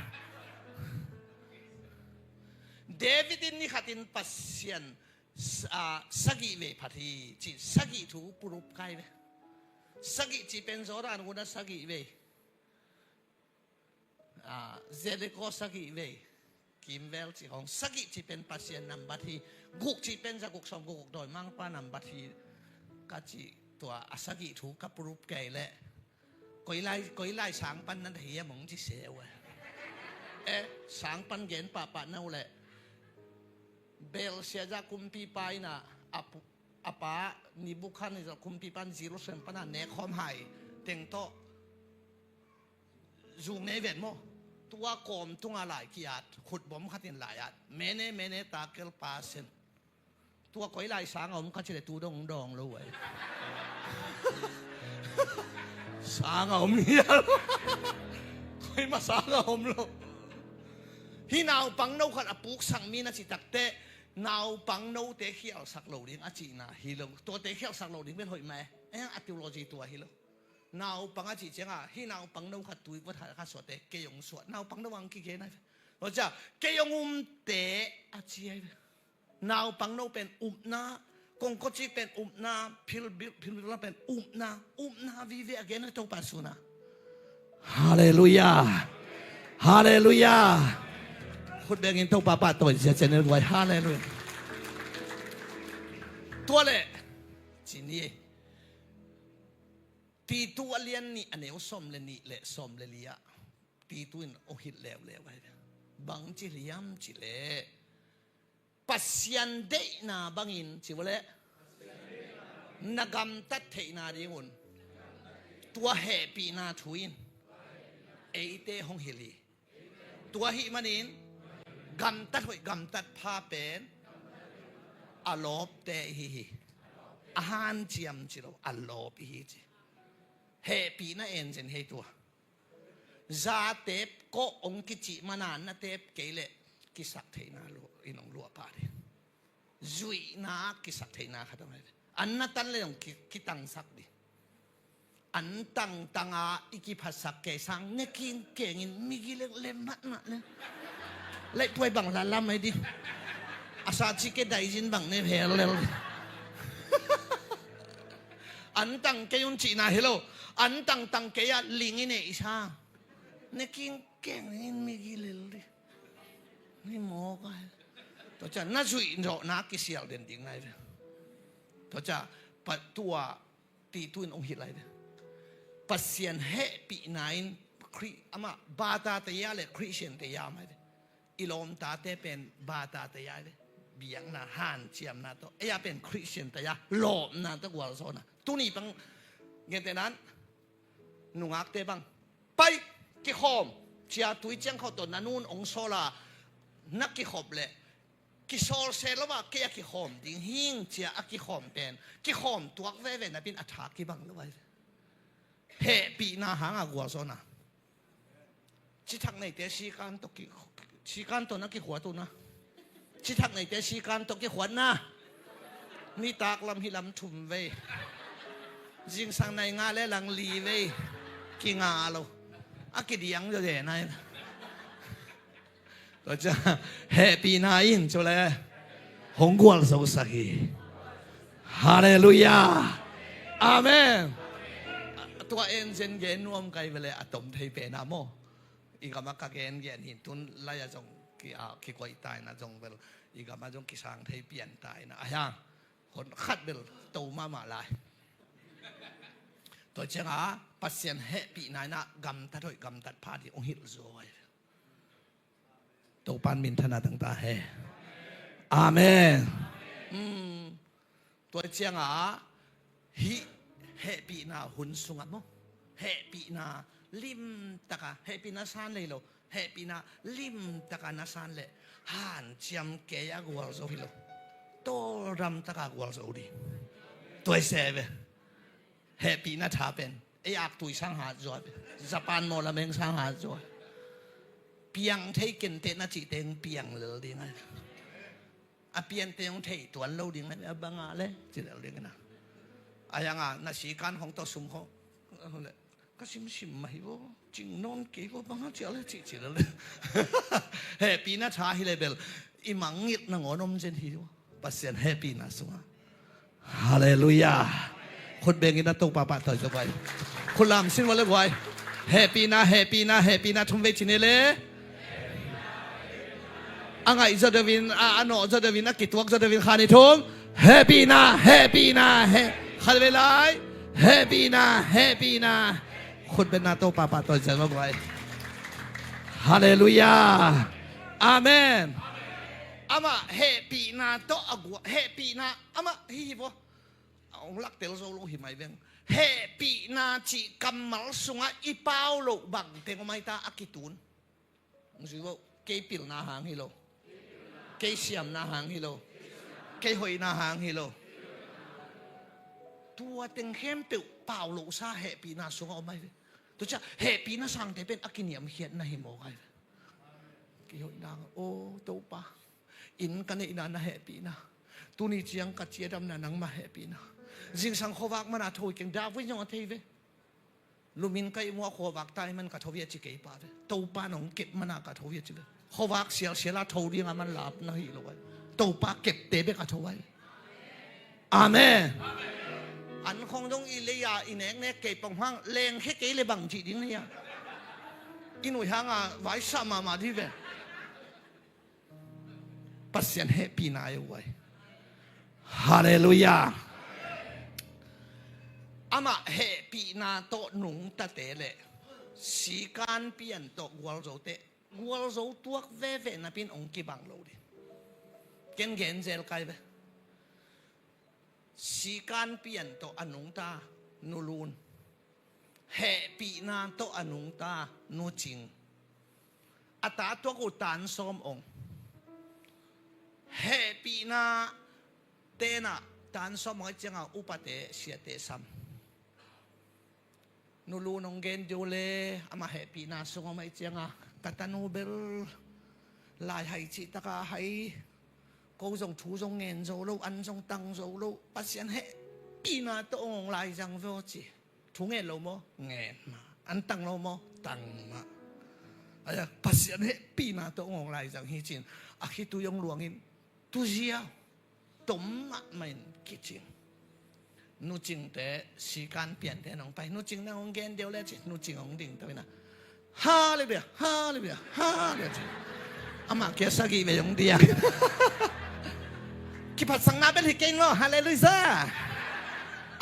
David in ni khatin Pasian sagih vei phat hi ci sagih thu purup kai ve. Sagih ci pen Jordan guna sagih vei. Jericho sagih vei. Kimvel cih hong sagih cih pen Pasian nambat hi. Guk cih pen za guk sawm guk guk dawi mangpa nambat hi. Ka cih tua a sagih thu ka purup kei leh koi lai koi lai sang pan nan hi a mong ci se uh. Eh, sang pan gen pahpah na uh leh Bel siaza kumpipa in a a pa Nebukhadnezzar kumpipa in Jerusalem pan a nek khawm hai teng tawh zung nei ven maw? Tua kawm tunga lai ki-at khutbawm khatin lai at mene mene takel pa sen. Tua koi lai sang a om ka ci le tu dong dong lo ai. Sang a om hial. Koi ma sang a om lo. Hi naupang no khat a puksak mi na ci takte, naupang note khialsak lo ding a cihna hi lo. Tuate khialsak lo ding bel hoih mai. Eh, a theology tua hi lo. Naupang a cih cianga, hi naupang no khat tui va thal kha suate, kei ong suat. Naupang no ang kigen ai. Tua cia, kei ong umte a ci ai. Naupang no pen upna, kongkocik pen upna, philbil, philbil pen upna, upna vive a gen ai Topa suna. Halleluia. Halleluia. Khut bengin Topa pahtawi zia channel guai. Halleluia. Tua le, ci ni. Titu a lian nih a neu sawm le nih le sawm le li ah Titu in ong hilh leuleu ai. Bang ci liam ci le Pasian deihna bangin ci vua le na gamtat theihna dingun tua hehpihna thu in eite hong hilh hi. Tua ahih manin gamtat hoih gamtat pha pen a lawpte ihi hi. A hanciam ci lo, a lawp ihi ci. Hehpihna en zen hei tua. Za tep kawh ong kicih mana na tep kei leh kisak theihna lu-, in ong luah pah ding. Zuihna kisak theihna khat a mai. An na tan le ong ki-, kitangsak ding. An tangtanga i kiphatsak kei sang ne kingkengin migi leng lem matmah le. Laih puai bang lalam ai ding. A sa ci ke daizin bang ne hel lel ding. An tang kei un cihna hi lo. An tangtang kei ah ling i neih sang ne kingkengin migi lel ding. Ni mawk ai. Tua cia na zuih zawhna kisial den ding nai ve. Tua cia pa tua Titu in ong hilh lai ve. Pasian hehpihna in Khrih, amah bata te ia le Khristian te ia mai ve. I lawmtate pen bata te ia ve. Biakna hanciamna tawh. Ei a pen Khristian te ia lawmna tawh gualzawhna. Tuni pang gente nan nungakte bang pai kikhawm cia tui ciang khawh tawh na nun ong sawla na kikhop le kisawl se lo ah kei a kikhawm ding hing cia a kikhawm pen kikhawm tuak veve napin a tha kibang lo ai. Hehpihna hanga gualzawhna. Cithak neite sikan tawh ki, sikan tawh na kikhuat uh na. Cithak neite sikan tawh kikhuatna. Nitak lam hi lam thum vei. Zingsang nai nga le lang li vei. Kinga lo. A kidiang zaw de nai. Tua cia hehpihna in cu le hong gualzosak hi. Halleluia. Amen. Tua en zen gen nuam kai vele a tom thei pena maw. I gama ka gen gen hin tun lai a zong ki, a, kikoih taina zong vel i gama zong kisang thei pian taina a hiang hon khat bel to mahmah lai. Tua cianga Pasian hehpihna ina gamtat hoih gamtat pha ding ong hilh zuai. Topan minthana tangta he. Amen. Tua cianga hih hehpihna hun sunga maw hehpihna limtaka hehpihna san lei lo hehpihna limtaka na san leh hanciam kei a gualzo hi lo. Tawldamtaka gualzo ding. Tuai se ve. Hehpihna tha pen ei aktui sang hat zuai. Japan mawlameng sang hat zuai. Piang thei kenteh na cih teng piang lel ding ai. A piante hong thei tuan lo ding ai a banga le ci lel ding ina. A yanga na sikan hong tawh sum hong ka simsim mah hi vo. Cing nawn kei vo banga ciah le cih ci lel ding. Hehpihna tha hi le bel i mangngilh nangawn om zen hi vo. Pasian hehpihna sunga. Halleluia. Khut bengin a Topa pahtawi zo vai. Khut lam sin vai le vai. Hehpihna, hehpihna, hehpihna thum vei cine le. A ngaih zaw deuhin, a, a nawh zaw deuhin, a kituak zaw deuhin khan i thum. Hehpihna, hehpihna, he. Khat vei lai. Hehpihna, hehpihna. Khut bengin a Topa pahtawi zo vai. Halleluia. Amen. Amah hehpihna tawh a guah, hehpihna amah hi hi vua. A hong laktel zo lo hi mai veng. Hehpihna cih kammal sungah i pau loh bangteng om aita a kitun. Hong zui vo, kei pilna hang hi lo. Kei siamna hang hi lo. Kei hoihna hang hi lo. Tua teng khempeuh pau lohsa hehpihna sungah om ahi ve. Tua ciah hehpihna sangte pen a kiniamkhiatna hi mawk ahi ve. Kei hoihna hang, aw Topa, inn ka neihna na hehpihna, tuni ciang ka ciadamna nangmah hehpihna. Zingsang khuavak mana tho hi keng, David zong a thei ve. Lumin ka ihmu a khuavak tai man ka tho hi a ci kei pah ve. Topa nong kep mana ka tho hi a ci ve. Khuavak sialsiala tho dinga man lapna hi lo ai. Topa kepte bek a tho ai. Amen. An khong dong i lei-a i neknek kei pong hang lengkhe kei le bang cih ding na hi a. I nuih hanga vaisa mahmah dih ve. Pasian hehpihna ahi uh ai. Halleluiah. Amah hehpihna tawh nungtate le sikan pian tawh gualzote, gualzo tuak veve napin hong kibang lo ding. Ken gen zel kai ve. Sikan pian tawh a nungta Nu Lun, hehpihna tawh a nungta Nu Cing, a ta tuak uh Tan Sawm Ong, hehpihna tenah Tan Sawm Ong ahi cianga upate siate sam. Nu Lun hong gen deuh le amah hehpihna sung om ahi cianga ka tanu bel lai hai cih taka hai, ko zong thu zong ngen zo lo, an zong tang zo lo, Pasian hehpihna tawh hong laizang ve aw ci. Thu ngen lo maw? Ngen mah. An tang lo maw? Tang mah. Aya, Pasian hehpihna tawh hong laizang hi cin a khitui hong luangin tuziau tom mahmah in kicing. Nu Cingte sikan piante nong pai. Nu Cing nang hong gen deuh le ci. Nu Cing hong ding to ina. Halleluiah, halleluiah, halleluiah ci. Amah kia sagih vei hong diak. Kiphatsakna bel hi kei in maw, halleluiah.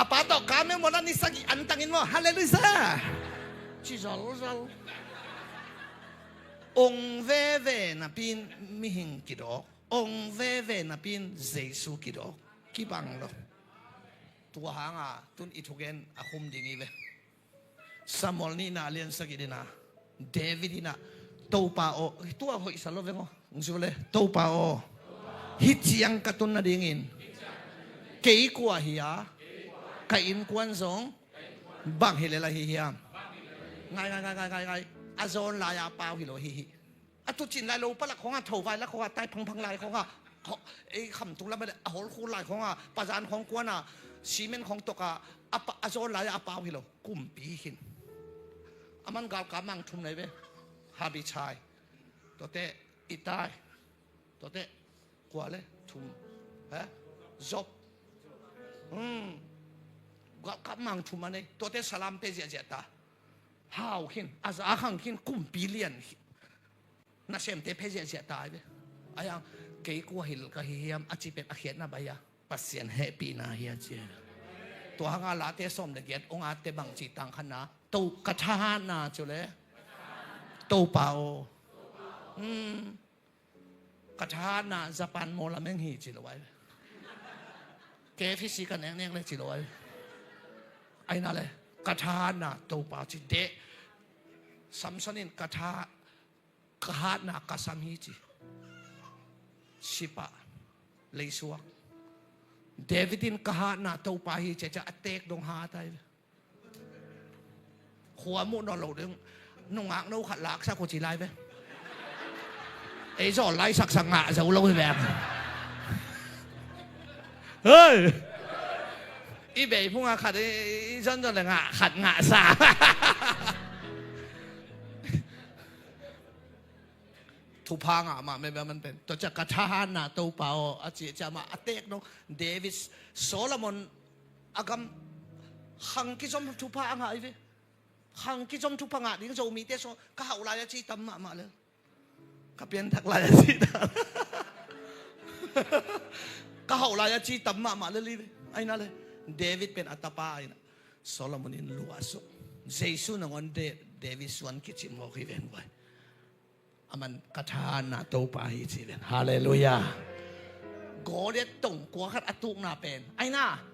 A pa tawh ka mel mawna ni sagih antangin maw, halleluiah. Ci zalzal. Ong veve napin mihing kidawk. Ong veve napin Jesu kidawk. Kibang lo. Tua hanga tun i thugen a khum ding hi ve. Samuel nihna lian sagih dina David ina Topa aw, tua hoihsa lo veng aw. Ong zu le Topa aw, hih ciang ka tun nadingin kei kua hi a, ka innkuan zong bang hi le lai hi hiam? Ngai, ngai, ngai, ngai, ngai, ngai. A zawn lai-a pau hi lo hi hi. A tucin lai lo palak khonga, thovai lak khonga, tai phangphang lai khonga, ei khamtung lam a holkhul lai khonga, pazan khong kuana, simen khong toka, a zawn lai-a a pau hi lo. Kumpi khin. A man galkap mang thum nei ve. Habichai. Tuate Itai. Tuate kua le thum. He? Job. Galkap mang thum a nei. Tuate salam pe ziahziah ta. Hau khin. A za khang khin, kumpi lian khin. Nasemte phe ziahziah ta ai ve. Ai ang, kei kua hilh ka hi hiam a ci pen a khiatna bai a, Pasian hehpihna hi a ci. Tua hanga Late sawm le giat ong atte bang ci tang khanna, to ka thahatna cu le Topa aw. Ka thahatna Japan maw lameng hi ci lo ai ve. K F C ka neknek le ci lo ai ve. Aina le ka thahatna Topa ci deh. Samson in ka tha ka hatna ka sam hi ci. Sipah leisuak. David in ka hatna Topa hi ci a, a teek dong hat ai. Khua muh nawn lo ding. Nungak no khat laksak uh ci lai ve. Ei zawl lai saksak ngah zo lo hi ve. Hei! I bei phunga khat i zonzon le ngah khat ngahsa. Thupha ngah mah mebia man pen. Tua ciah ka thahatna Topa aw a ci ciah mah a teek dong. David, Solomon a gam khang kizom thupha a ngah i ve. Khang kizom thupha ngah ding Zomite sung ka hauh lai a ci tam mahmah le. Ka pianthak lai a ci tam. Ka hauh lai a ci tam mahmah le li ve. Aina le David pen a tapa aina Solomon in luahsuk. Jesu nangawn David suan kicim mawk hi ven vai. A man ka thahatna Topa hi ci ven. Halleluiah. Goliath tong kua khat a tukna pen aina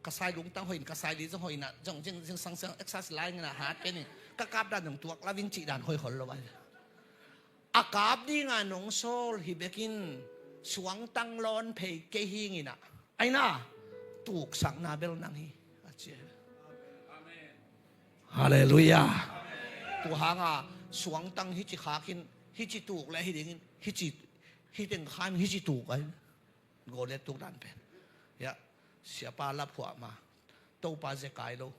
ka sai lungtang hoih in, ka sai li zong hoih in ah, zong zing zing sang sang exercise lai ngin ah hat pen in ka kap dan zong tuak lau in cih dan hoih khol lo ai. A kap dinga nong sawl hi bekin Suangtang lawn phei kei hi ing a, aina tuksakna bel nang hi, a ci. Halleluiah. Tua hanga suangtang hici khakin, hici tuk le hi dingin, hici, hi teng khan hici tuk ai. Goliath tuk dan pen, ya, siapa la phuah ma, Topa zekai lo,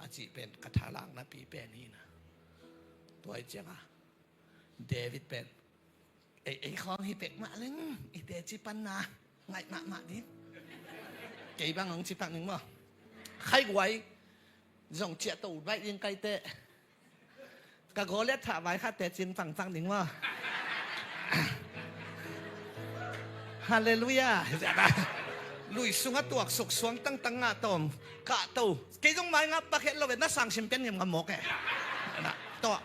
a cih pen ka thalakna pi pen hi na. Tua hi cianga David pen, ei, ei khawng hi pek mah leng, i teci panna ngaih mahmah ding. Kei bang hong ci pak ning maw? Khaiguai zong ciah to baih ding kaite. Ka Goliath thah vai khatte cin pangpang ding maw? Halleluiah. Lui sungah tuaksuk suang tangtang ngah tawm. Kah to. Kei zong mai ngah pakhet lo ve, na sangsim pen ngiam ngam mawk e. Na, tawh.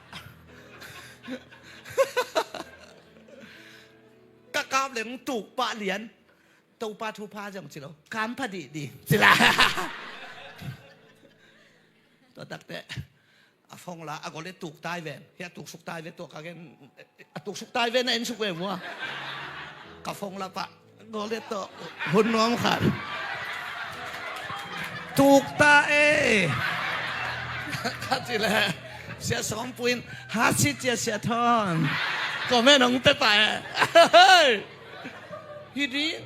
Ka kap leng tuk pah lian. Topa thupha zong ci lo. Kam pha dihdih. Ci la. Tua takte a phone la, a Goliath tuk tai ven. Hia tuksuk tai ve tua ka gen. A tuksuk tai ven na en suk ve mua. Ka phone la pah. Goliath tawh hun nuam khat. Tuk ta e. Ka ci le. Sia Sawm Pui in, ha si cia Sia Thawn. Comment hong pe pah e. Hi ding.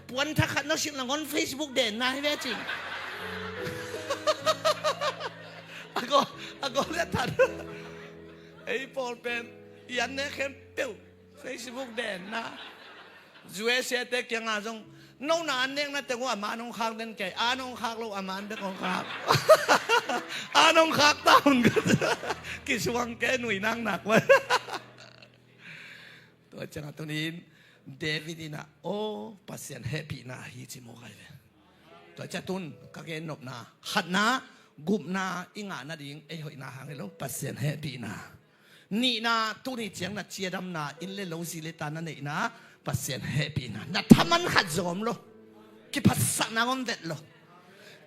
Puan thak khat na silh nangawn Facebook denna hi ve cing. A Go, a Goliath that. Ei pawl pen i an ne khempeuh Facebook denna. U S A te kianga zong no na an nekna teng uh a man hong khak den kei, an hong khak lo a man bek hong khak. An hong khak ta hun kisuang kei nui nak nak vai. Tua ciangah tunin David in ah, aw, Pasian hehpihna hi ci mawk ai ve. Tua ciah tun ka gen nopna, khatna, gupna i ngah nading ei hoihna hang hi lo, Pasian hehpihna. Nihna, tuni ciang na ciadamna, inn le lo, zi le ta na neihna, Pasian hehpihna. Na thaman khat zawm lo. Kiphatsakna ngom vet lo.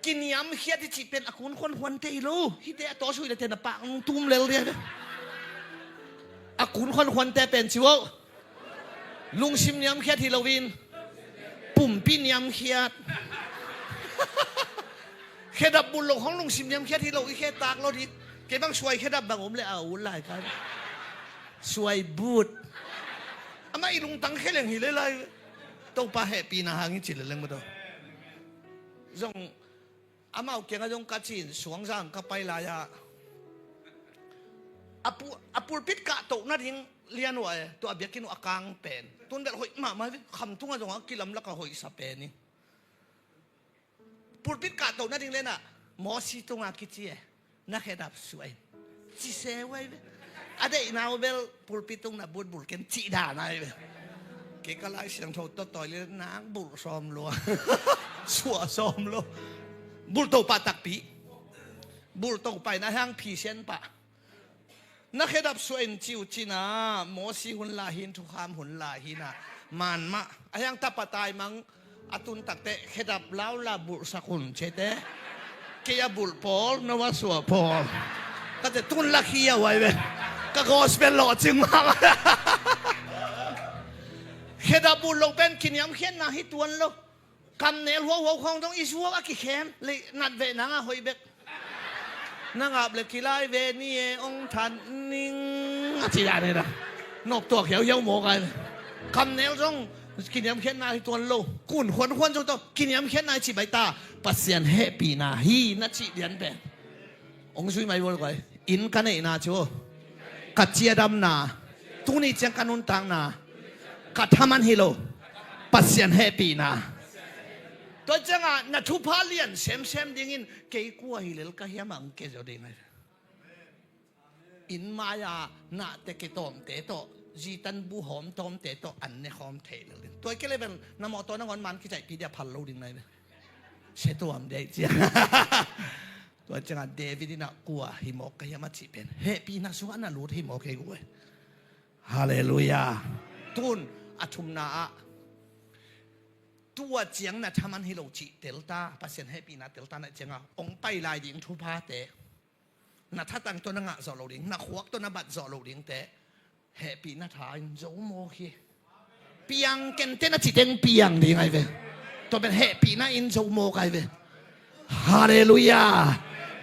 Kiniamkhiat i cih pen a kun khuankhuante hi lo. Hihte a tawsui le te na pah tum lel dia. A kun khuankhuante pen ci uh. Lungsim niamkhiat hi loin pumpi niamkhiat. Khedap bulh lo khong lungsim niamkhiat hi lo i khe tak lo dih. Kei bang suai khedap bang om le a ul lai kai. Suai but. Amah i lungtang khe leng hi le lai. Topa hehpihna hang i ci le leng maw taw. Zong amau kiangah zong ka cin suangzang ka pai lai-ah a pu-, a pulpit kahtoh nading lian uh a e, tua a biakinn uh a kang pen. Tun bel hoih mahmah hi, khamtungah zong a kilamlak a hoihsa pen hi. Pulpit kahtoh nading lenah Mawsi tungah kici e. Na khedap suah in. Ci se uh ai ve. A deihna uh bel pulpit tung na bulbul ken cih dan ai ve. Kei ka Lai Siangtho tawtawi le nak bulh sawm lua. Suah sawm lua. Bulh to pah takpi. Bulh to pah in a hiang phisian pah. Na khedap suah in ci uh cina Mawsi hun lai hin, thukham hun lai hin a man mah a hiang tapa taimang a tun takte khedap laula bulhsak hun cete. Kei a bulh pawl, no a suah pawl. Ka te tun lak hi a uai ve. Ka gospel lawh cing mah. Khedap bulh lo pen kiniamkhiatna hi tuan lo. Kamnel huauhuau khawng dong i zuau a kikhem le nat veh nanga hoih bek. Na ngap le kilai ve ni e ong than ning a ci dan hi da. Nop tuak hiauhiau mawk ai. Kamnel zong kiniamkhiatna hi tuan lo. Kun khuankhuan zong tawh kiniamkhiatna hi ci baih ta. Pasian hehpihna hi na cih lian pen ong zui mai vual guai. Inn ka neihna cu ka ciadamna, tuni ciang ka nuntakna, ka thaman hi lo. Pasian hehpihna. Tua ciangah na thupha lian semsem dingin kei kua hi lel ka hiam a ong ke zo ding ai. Inn mai-a nahte kitawmte tawh zitan bu hawm tawmte tawh an ne khawm thei lel ding. Tua i ke le bel na mawtaw nangawn man kicaihpi dia phal lo ding nai ve. Sia tuam dia i cia. Tua ciangah David in ah kua hi mawk ka hiam a cih pen hehpihna sungah na lut hi mawk hi guai. Halleluiah. Tun a thumna ah tua ciang na thaman hi lo cih telta, Pasian hehpihna telta na ciangah ong pai lai ding thuphate, na thatang tawh na ngah zawh lo ding, na khuak tawh na bat zawh lo dingte Hehpihna tha in zo mawk hi. Piang kenteh na ci teng piang ding ahi ve. Tua pen hehpihna in zo mawk ahi ve. Halleluiah.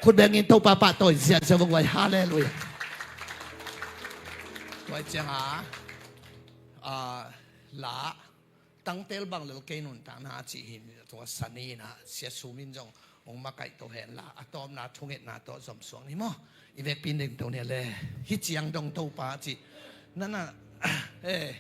Khut bengin Topa pahtawi ziahziah vong vai. Halleluiah. Tua ciangin a la tangtel bang lel kei nuntakna cih hi. Tua sani in a Sia Sum in zong hong makaih to hen la, a tawpna thungetna tawh zom suak ni maw? I vekpi in ding to ni le. Hih ciang dong Topa cih nana eh